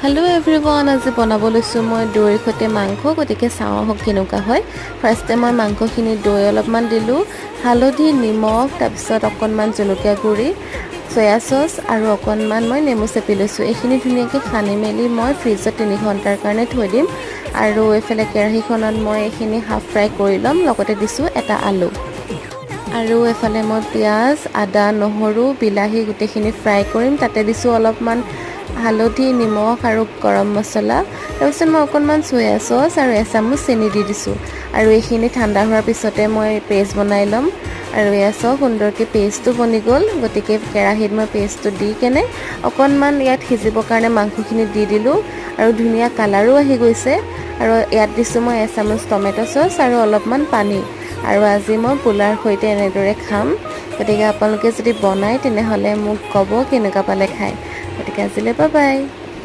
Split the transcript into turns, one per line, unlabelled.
Hello' everyone, আজি বনাব লৈছোঁ মই দৈৰ সৈতে মাংস। গতিকে চাওঁ আহক কেনেকুৱা হয়। ফাৰ্ষ্টে মই মাংসখিনি দৈ অলপমান দিলোঁ, হালধি, নিমখ, তাৰপিছত অকণমান জলকীয়া গুড়ি, চয়া চচ আৰু অকণমান মই নেমু চেপি লৈছোঁ। এইখিনি ধুনীয়াকৈ সানি মেলি মই ফ্ৰিজত 3 ঘণ্টাৰ কাৰণে থৈ দিম। আৰু এইফালে কেৰাহীখনত মই এইখিনি হাফ ফ্ৰাই কৰি ল'ম। লগতে দিছোঁ এটা আলু। আৰু এইফালে মই পিঁয়াজ, আদা, নহৰু, বিলাহী গোটেইখিনি ফ্ৰাই কৰিম। তাতে দিছোঁ অলপমান হালধি, নিমখ আৰু গৰম মছলা। তাৰপিছত মই অকণমান চয়া চচ আৰু এচামুচ চেনি দি দিছোঁ। আৰু এইখিনি ঠাণ্ডা হোৱাৰ পিছতে মই পেষ্ট বনাই ল'ম। আৰু এয়া চাওক, সুন্দৰকৈ পেষ্টটো বনি গ'ল। গতিকে কেৰাহীত মই পেষ্টটো দি কেনে অকণমান ইয়াত সিজিবৰ কাৰণে মাংসখিনি দি দিলোঁ আৰু ধুনীয়া কালাৰো আহি গৈছে। আৰু ইয়াত দিছোঁ মই এচামুচ টমেট' চচ আৰু অলপমান পানী। আৰু আজি মই পোলাওৰ সৈতে এনেদৰে খাম। গতিকে আপোনালোকে যদি বনায়, তেনেহ'লে মোক ক'ব কেনেকুৱা পালে খায়। গতিকে আজিলৈ বাই বাই।